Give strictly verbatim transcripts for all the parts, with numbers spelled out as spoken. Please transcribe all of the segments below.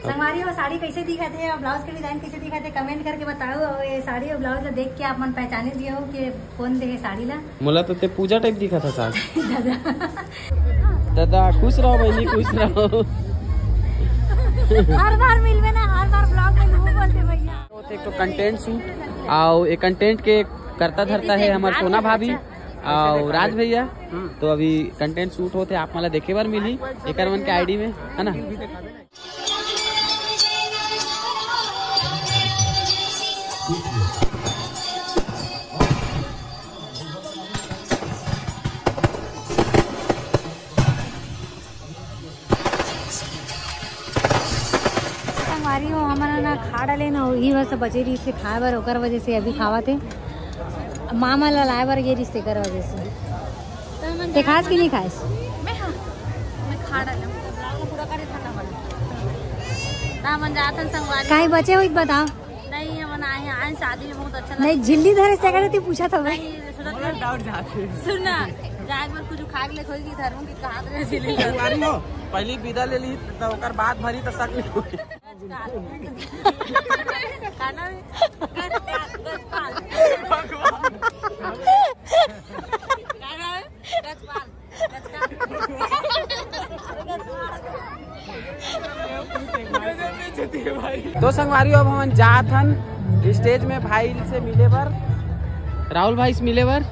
संगवारी हो, साड़ी कैसे दिखत हे और ब्लाउज के डिजाइन कैसे दिखत हे, कमेंट करके बताओ। और ये साड़ी और ब्लाउज ला देख के आप मन पहचाने दिए हो कि कौन दे हे साड़ी ला। मोला तो ते पूजा टाइप दिखत हे साड़ी। दादा। दादा, खुश रहो बहनी, खुश रहो। हर बार मिलबे ना, हर बार ब्लॉग में लू बोलते भैया। एक तो कंटेंट शूट, और ये कंटेंट के करता धरता है हमार सोना भाभी और राज भैया। तो अभी कंटेंट शूट होते, आप मला देखे बर मिली एकर मन के आईडी में, है ना। संगवारी हो, हमन ह ना खा डाले ना, वही बस बचे रहिस हे खाए बर, ओकर वजह से अभी खावत हे। मामा ला लाए बर गे रहिस, तेकर वजह से। ते खास कि नहीं खास? मैं, हाँ, मैं खा डाले। ना मन जात हन संगवारी। काहे बचे हो, इत बताओ। नहीं, हमन आए हैं, आए शादी में बहुत अच्छा लगा। नहीं, झिल्ली धरे से अगर तू पूछा था भाई। नहीं, सुनत नहीं। डाउट जाते। सुन ना, जाए बर कुछ खा के ले, कोई की धर्म की कहात रहे झिल्ली धरे। संगवारी हो, पहली विदा ले ली, तो ओकर बाद भरी तो शक नहीं होई। खाना भी? गजपाल, गजपाल। खाना भी? गजपाल। तो संगवारी, अब हमन जात हन स्टेज में भाई से मिले बर, राहुल भाई से मिले बर।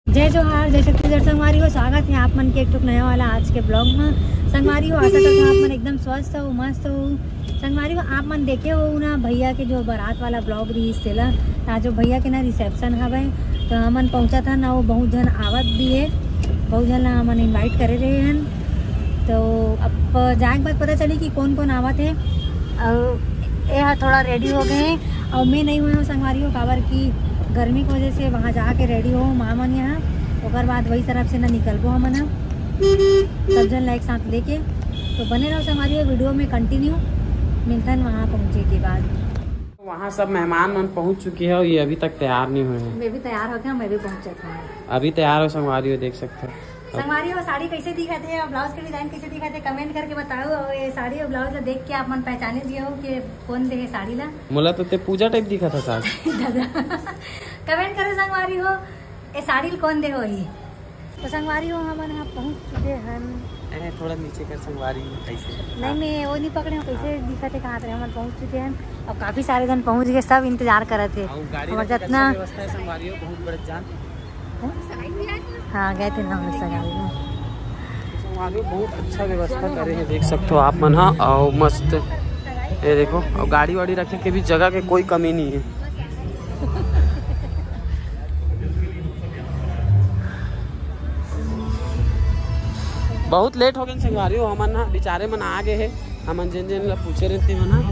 जय जोहार, जय छत्तीसगढ़ संगवारी हो, स्वागत है आप मन के एक ठुक नया वाला आज के ब्लॉग में। संगवारी हो, आशा करता हूँ आप मन एकदम स्वस्थ हो, मस्त हो। संगवारी हो, आप मन देखे हो ना भैया के जो बारात वाला ब्लॉग रहिस तेला, आज जो भैया के ना रिसेप्शन हवय, तो हमन पहुँचत हन ना, वो बहुत झन आवत भी है, बहुत झन ला हमन इनवाइट करे रहे हन। तो अब जाए के बाद पता चली कि कौन कौन आवत है। और ये हा थोड़ा रेडी हो गए हैं और मैं नहीं हुई हूँ संगवारी हो, काबर की गर्मी की वजह से वहाँ जाके रेडी हो माँ मन यहाँ, ओकर बाद वही तरफ से ना निकलबो हमन ह सब झन ला एक साथ लेके। तो बने रहो संगवारी हो वीडियो में कंटिन्यू, मिलथन वहाँ पहुँचे के बाद। वहाँ सब मेहमान मन पहुँच चुके हैं और ये अभी तक तैयार नहीं हुए हैं। मैं भी तैयार हो गया, मैं भी पहुँचत हूँ। अभी तैयार हो संगवारी हो, देख सकते हो। संगवारी हो, साड़ी कैसे दिखत हे और ब्लाउज के डिजाइन कैसे दिखत हे, कमेंट करके बताओ। और ये साड़ी और ब्लाउज ला देख के आप मन पहचाने दिए हो कि कौन दे हे साड़ी ला। मोला तो ते पूजा टाइप दिखत हे साड़ी। दादा, कमेंट करो संगवारी हो, ये साड़ी ला कौन दे होही। तो संगवारी हो, हमन यहाँ पहुँच चुके हन। ए, थोड़ा नीचे कर संगवारी, ऐसे। नहीं, मैं वो नहीं पकड़े हूँ, कैसे दिखत हे, कहाँ थे, हमन पहुँच चुके हन। और काफी सारे जन पहुँच गए, सब इंतजार करत हे। और गाड़ी और रखे का जितना अच्छा व्यवस्था है संगवारी हो, बहुत बड़े जान। हाँ, गए थे ना हम लोग सगाई में। संगवारी हो, बहुत अच्छा व्यवस्था करे हैं, देख सकते हो आप मन हा। और मस्त, ये देखो, और गाड़ी वाड़ी रखे के भी जगह के कोई कमी नहीं है। बहुत लेट हो गए संगवारी हो, हमन ना बिचारे मन आ गए हैं, हमन जिन जिन ला पूछे रहते हो ना।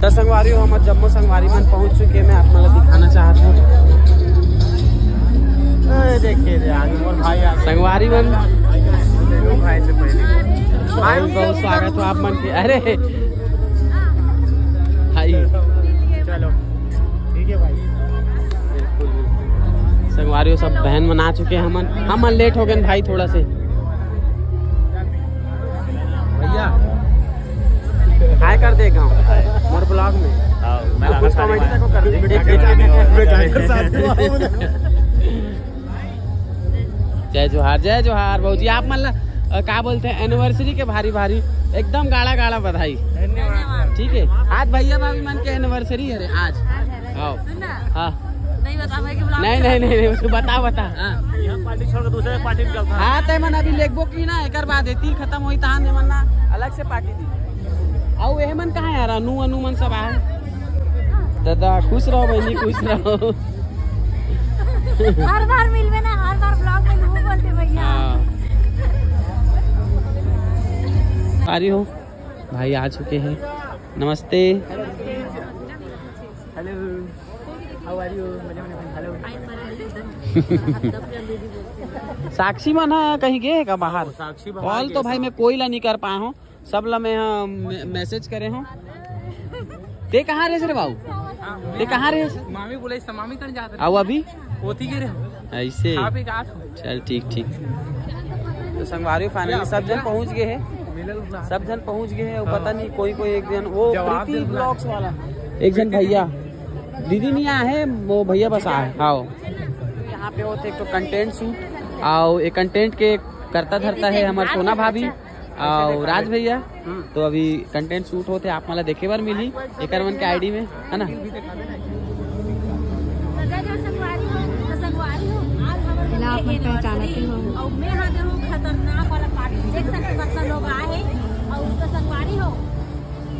तो संगवारी हो, हमर जम्मो संगवारी मन पहुंच चुके, मैं आप मन ला दिखाना चाहत हूँ। अरे देखिए रे, आगे मोर भाई आ गए। संगवारी मन, भाई से पहले। बहुत बहुत स्वागत हो आप मन के। अरे भाई, चलो ठीक है भाई। बिल्कुल, बिल्कुल। संगवारी हो, सब बहन मन आ चुके हैं, हमन, हमन लेट हो गए भाई थोड़ा से। भैया, हाय कर दे गाँव मोर ब्लॉग में। हाँ, मैं अब कुछ आकाशवाणी कॉमेडी में। तक कर दे। मैं गायक के साथ हुआ हूँ। जय जोहार, जय जोहार भौजी, आप मन ला अ, का बोलथे, एनिवर्सरी के भारी भारी एकदम गाड़ा गाड़ा बधाई। धन्यवाद। ठीक है, आज भैया भाभी मन के एनिवर्सरी हरे आज। आज हरे। हाँ। सुन ना। हाँ। नहीं बता पाएगी vlog नहीं, के नहीं, बारे नहीं, में। नहीं, बता, बता। हाँ। यहाँ पार्टी छोड़ के दूसरे पार्टी में चलता है। हाँ, ते मन अभी लेगबो की ना, एकर बाद ये तीन खत्म होई, तहां दे मन ना अलग से पार्टी दी। आओ, ये मन कहाँ है यार? अनु, अनु मन सब आए। दादा, खुश रहो बहनी, खुश रहो। हर बार मिलबे ना, हर बार vlog में नू बोलते भैया। हाँ। आ रही हो? भाई आ चुके हैं। नमस्ते। Hello, how are you? मजा में? Hello। साक्षी मन ह कहीं गे हे का बाहर? साक्षी बाहर कॉल गे तो भाई मैं कोई ला नहीं कर पाए हूँ, सब ला मैं ह मैसेज करे हूँ। ते कहाँ रहे रे बाबू? ते कहाँ रहे? मामी बोले, मामी कर जाते। आओ अभी। ओती के रे। ऐसे। आप ही कहा था। चल, ठीक, ठीक। तो संगवारी, finally सब झन पहुंच गे हे। सब झन पहुंच गे हे। अउ पता नहीं, कोई कोई एक झन, वो प्रीति ब्लॉग्स वाला, एक झन भैया, दीदी नहीं आए हे, वो भैया बस आए। हाँ, यहाँ पे होते एक तो कंटेंट शूट, और एक कंटेंट के करता धरता है हमारे सोना भाभी। अउ राज भैया, हम्म। तो अभी कंटेंट शूट होथे, आप मन ला देखे बर मिलही एकर मन के आईडी में, है ना? संगवारी हो, तो संगवारी हो, आज हमर मन के एनिवर्सरी। अउ मैं हा देहूं खतरनाक वाला पार्टी, देख सकते कितना लोग आए हैं। अउ तो संगवारी हो,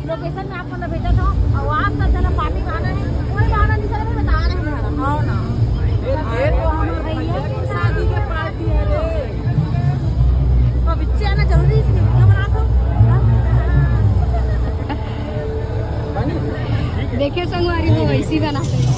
लोकेशन में आप मन ला भेजत हूँ, अउ आप सब जना पार्टी में आना है, कोई बहाना नहीं, सब में बताना है। हाँ ना। ये तो हमारे भैया की शादी के पार्टी है रे। तो बिच्चे आना जरूरी है, इसलिए वीडियो बना दो। देखिए संगवारी, वो वैसी बनाते हैं।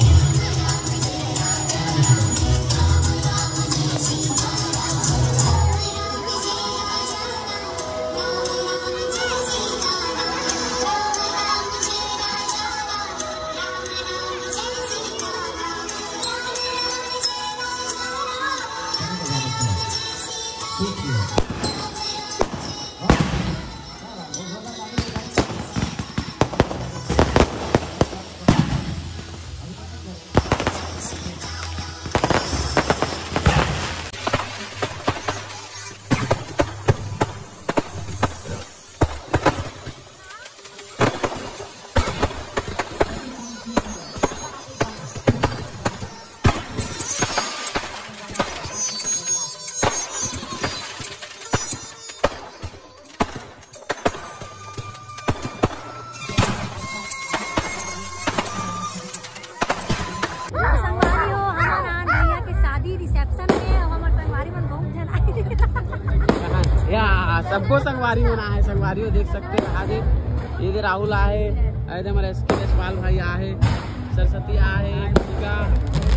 संगवारी हो, हमार आन भैया के शादी रिसेप्शन में, अउ हमार संगवारी मन बहुत झन आए। या, सबको संगवारी मन आए, संगवारी हो देख सकते हैं आगे। ये दे राहुल आए, ये दे हमारे एस के यशपाल भाई आए, सरस्वती आए, दीपिका,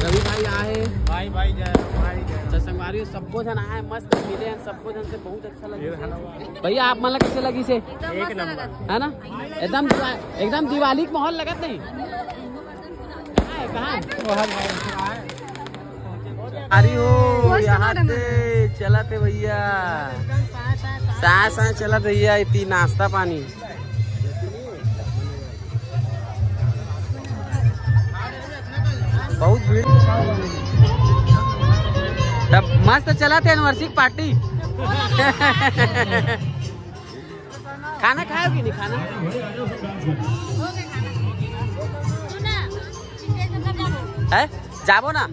रवि भाई आए। भाई, भाई जय, भाई जय। तो संगवारी हो, सबको झन आए, मस्त मिले हैं सबको झन से, बहुत अच्छा लगा। भैया, आप मन ला कैसे लगी से? एकदम मस्त लगा। है ना? एकदम दिवा-, एकदम दिवाली के माहौल लगत नहीं? कहाँ है? कहाँ है? अरे हो, पोस्ट यहाँ मारम। ते चलत हे भैया, साय साय चलत भैया, इतनी नाश्ता पानी। बहुत भीड़। तब मस्त चलत हे एनिवर्सरी पार्टी। खाना खायो कि नहीं खाना? है? जाबो ना।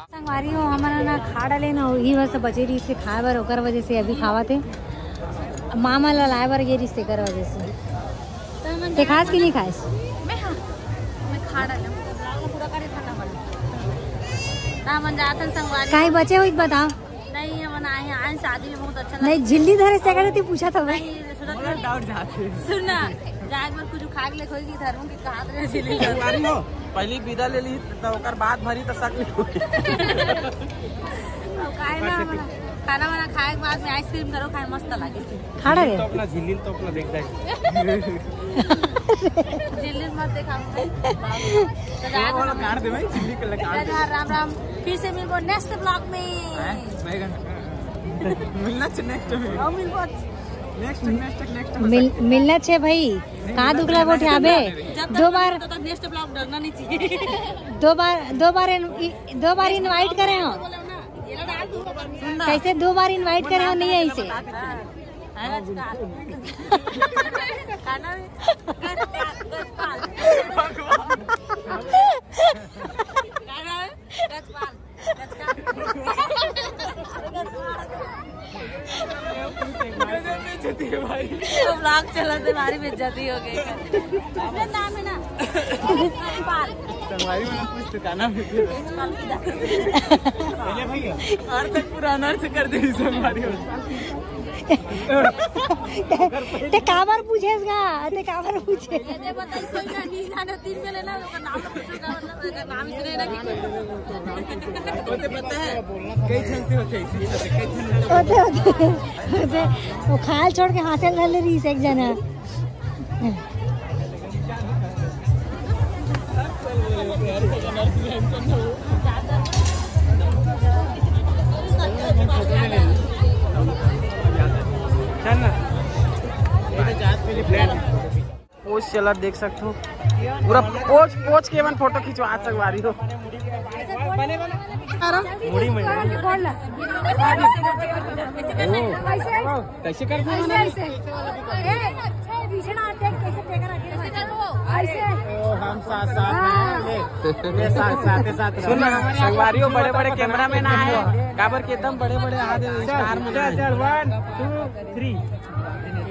संगवारी हो, हमन ना खा डाले ना, वही बस बचे रहिस हे खाए बर, ओकर वजह से अभी खावत हे। मामा ला लाए बर गे रहिस हे, एकर वजह से। ते खास कि नहीं खास? मैं, हाँ, मैं खा डाले, पूरा करे खाना बना। ना मन जात हन संगवारी। काहे बचे होई बताओ। नहीं, हमन आए हैं, आए शादी में बहुत अच्छा लगा। नहीं, झिल्ली धरे से अगर तू पूछा था भाई। नहीं, सोचत नहीं। डाउट जाते। सुन ना, जाए एक बार कुछ खा के ले, कोई की धरूं कि कहाँ तो झिल्ली धरूं। संगवारी हो, पहली विदा ले ली, तो ओकर बाद भरी तो शक नहीं होई। अब काहे ना, हमन खाना वाना खाए के बाद में आइसक्रीम धरो खाए, मस्त लागे। खा रहे तो हैं? अपना झिल्ली तो अपना देख जाए। झिल्ली मत दिखाओ। तो जा वो वाला काट दे भाई, झिल्ली के लगा दे। राम राम, फिर से मिलबो नेक्स्ट ब्लॉग में। हैं? बैगन। मिलना चाहिए नेक्स्ट में। और मिलबो। नेक्स्ट, नेक्स्ट, नेक्स्ट में मिल-, मिलना चाहिए भाई। नहीं, कहाँ मिलना दुखला चाहिए, गोठे आबे? जब तक दो बार, तो तब नेक्स्ट ब्लॉग डरना नहीं चाहिए। दो बार, दो बार इन-, दो बार इनवाइट करे हो। कैसे दो बार इनवाइट करे हो, नहीं है इसे। ब्लॉग चला तो हमारी बेइज्जती हो गई। नाम है ना। संगवारी वाला कुछ ठिकाना भी। और तक पूरा अनर्थ कर दे संगवारी वाला। ते काबर पूछेस गा? ते काबर पूछे? ये बताइए, कोई ना, नहीं जाने, तीन में लेना, ओकर नाम पूछो का मतलब, ओकर नाम इसने ना कि वो तो पता है, कई झन से होते हैं, इसी वजह से कई झन होते, होते, होते। वो खाल छोड़ के हाँसे ल रही से एक जना। चल ना। पोज चला देख सकते हो, पूरा पोज, पोज के मन फोटो खिंचवा संगवारी हो। मुड़ी में। कैसे करते हैं? ऐसे, ऐसे। ए, पीछे ना देख, कैसे देख रहा है, कैसे कर वो? ऐसे। ओ, हम साथ साथ हैं, हाँ। ये, ये साथ, साथ, साथ रहो। सुन ना, संगवारी हो, बड़े बड़े कैमरा मैन आए हैं। काबर के एकदम बड़े बड़े आ गए, स्टार मन चल, आए। चल, वन, टू, थ्री।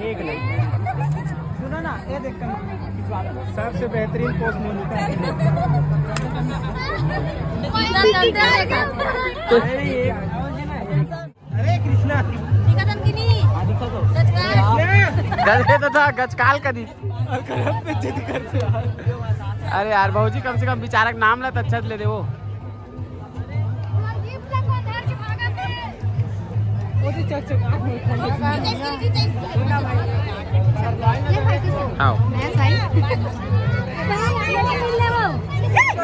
एक नहीं। सुनो ना, ये देख कर खिंचवा लो। सबसे बेहतरीन पोस्ट मिलता है। कितना चलते हैं देखा। अरे, एक अरे कृष्णा। दिखा दन कि नहीं? हाँ, दिखा दो। सच का? गजकाल। गजरे तो था, गजकाल का दी। और खराब पे जिद करते हैं। अरे यार, भौजी कम से कम बेचारा का नाम ला तो अच्छा ले दे वो। आओ।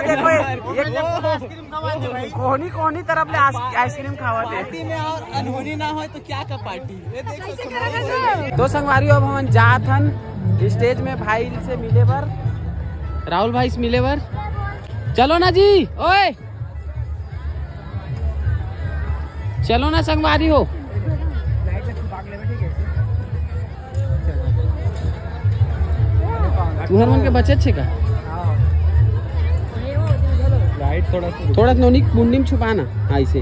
देखो, ये कोहनी कोहनी तरफ ले आइस-, आइसक्रीम खावत हे। पार्टी में और अनहोनी ना होय तो क्या का पार्टी? ये देख सकते हो। तो संगवारी हो, अब हमन जात हन स्टेज में भाई से मिले बर, राहुल भाई से मिले बर। चलो ना जी, ओए चलो ना संगवारी हो। तुहर मन के बचत छे का? लाइट थोड़ा सा थोड़ा नोनी मुंडी में छुपाना। हाँ, इसे।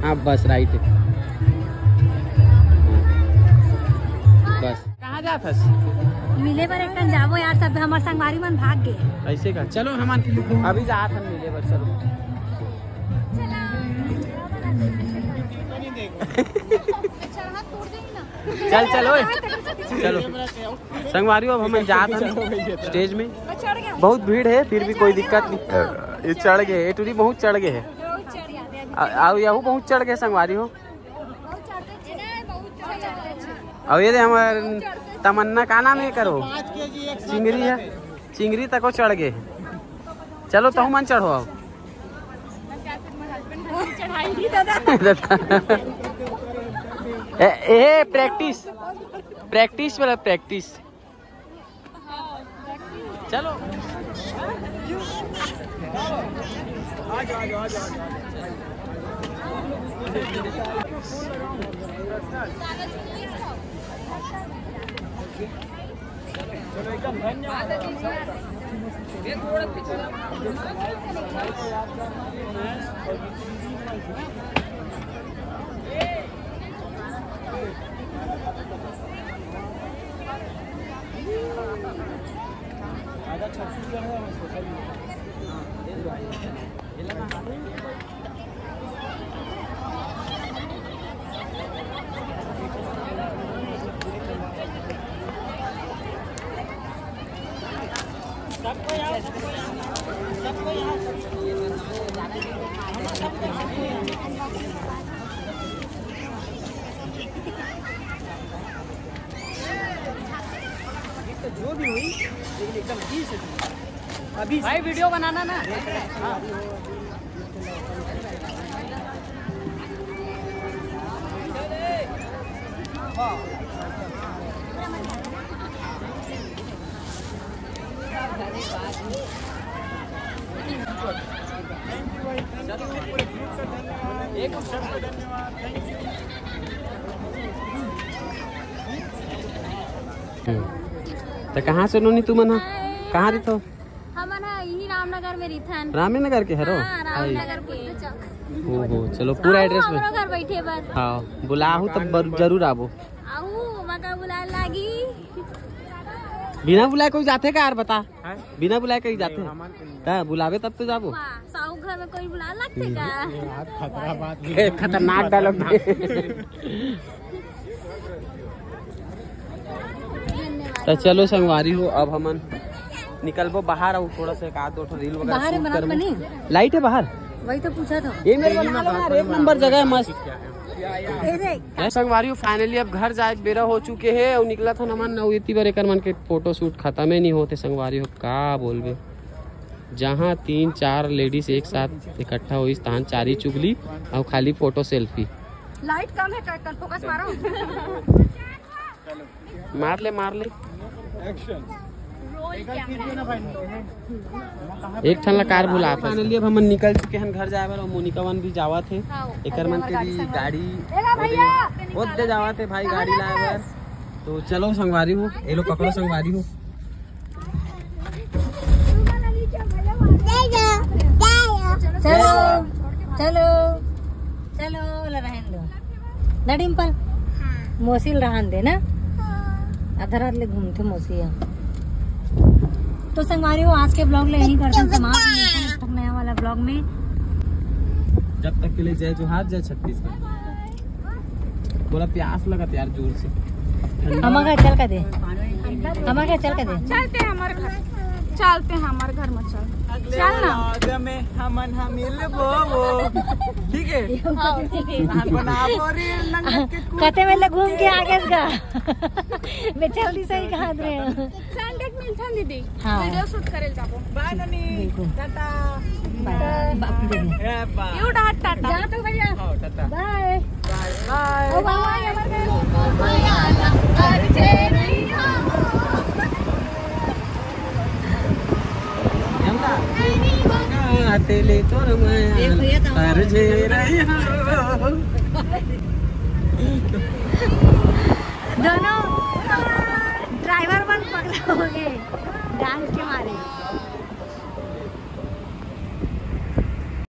हाँ, बस राइट है। बस। कहाँ जात हस? मिले बर एक टन जाबो यार, सब हमर संगवारी मन भाग गे। ऐसे का? चलो हमन अभी जात हन मिले बर, चलो। चल, चल, ओए। चलो। संगवारी हो, अब हमन जात हन स्टेज में। बहुत भीड़ है, फिर भी कोई दिक्कत नहीं। ये चढ़ गए, ये टूरी बहुत चढ़ गए है। आ, आ, यहू बहुत चढ़ गए संगवारी हो। अउ ये दे हमर तमन्ना, का नाम है करो? चिंगरी है, चिंगरी तको चढ़ गए। चलो तहु मन चढ़ो अब। ए, ए, प्रैक्टिस, प्रैक्टिस वाला प्रैक्टिस। चलो। आधा छत्तीसगढ़ है, हमें सोशल मीडिया। सबको यहाँ, सबको यहाँ, सबको यहाँ, सबको यहाँ। तो जो भी हुई, लेकिन एकदम दिल से दी। अभी भाई, वीडियो बनाना ना। हाँ। तो कहाँ से नोनी तुमन ह? कहाँ रहिथो? हमन ह इही रामनगर में रहिथन। रामनगर के हरो? हाँ, रामनगर के। ओहो, चलो पूरा एड्रेस में। हमरो घर बैठे बर। हाँ, बुलाहू तब जरूर आबो। आहू, मका बुलाए लागी। बिना बुलाए कोई जाथे का यार, बता? बिना बुलाए कहीं जाथे? हाँ, बुलावे तब तो जाबो। साहू घर में कोई बुला लगथे का? खतरनाक डायलॉग। तो चलो संगवारी हो, अब हमन निकलबो बाहर और थोड़ा सा एक आध दो ठो रील वगैरह shoot करबो। लाइट है बाहर? वही तो पूछा था। ये मेरे बना लो यार, एक नंबर जगह है, मस्त। संगवारी हो, finally अब घर जाए के बेरा हो चुके हे और निकलत हन हमन, अउ एती बर एकर मन के फोटो शूट खत्म ही नहीं होते संगवारी हो, का बोलबे। जहाँ तीन चार लेडीज एक साथ इकट्ठा होइस, तहाँ चारी चुगली और खाली फोटो सेल्फी। लाइट कम है, कल फोकस मारो। मार ले, मार ले। एक ठन ला कार बुलात हे। Finally अब हमन निकल चुके हन घर जाए बर, और मोनिका मन भी जावत हे। एकर मन के भी गाड़ी ओदे जावत हे भाई, गाड़ी लाए बर। तो चलो संगवारी हो, ये लोग पकड़ो संगवारी हो। चलो, चलो, चलो, ला रहन दो ना डिम्पल। मौसी ल रहन दे ना। आधा रात ले घूमथे मौसी ह। तो संगवारी हो, आज के ब्लॉग ले यहीं करते हैं समाप्त। मिलते हैं एक ठो नया वाला ब्लॉग में। जब तक के लिए जय जोहार, जय छत्तीसगढ़। बोला प्यास लगत यार जोर से। हमारे घर चल के दे, हमारे घर चल के दे। चलते हैं हमारे घर, चलते हैं हमारे घर में, चल। अगले चल ना। Vlog में हमन हम मिलबो वो। ठीक है? हाँ, ठीक है। हम बनाबो रील नंगत के कूद कते में ले घूम के आगे का। मैं जल्दी सही कहा रहे हूँ। संडे के मिलथन दीदी। हाँ। वीडियो शूट करे जाबो। बाय ननी। बिल्कुल। टाटा। बाय। बाय। ए, बाय। यू डॉट टाटा। जा तो भैया। हाँ, टाटा। बाय। बाय, बाय। ओ बाबा, ये मत तेले तोर मैं ये भैया तो हमारे अर्जे रही हो। दोनों ड्राइवर मन पगला हो गए डांस के मारे।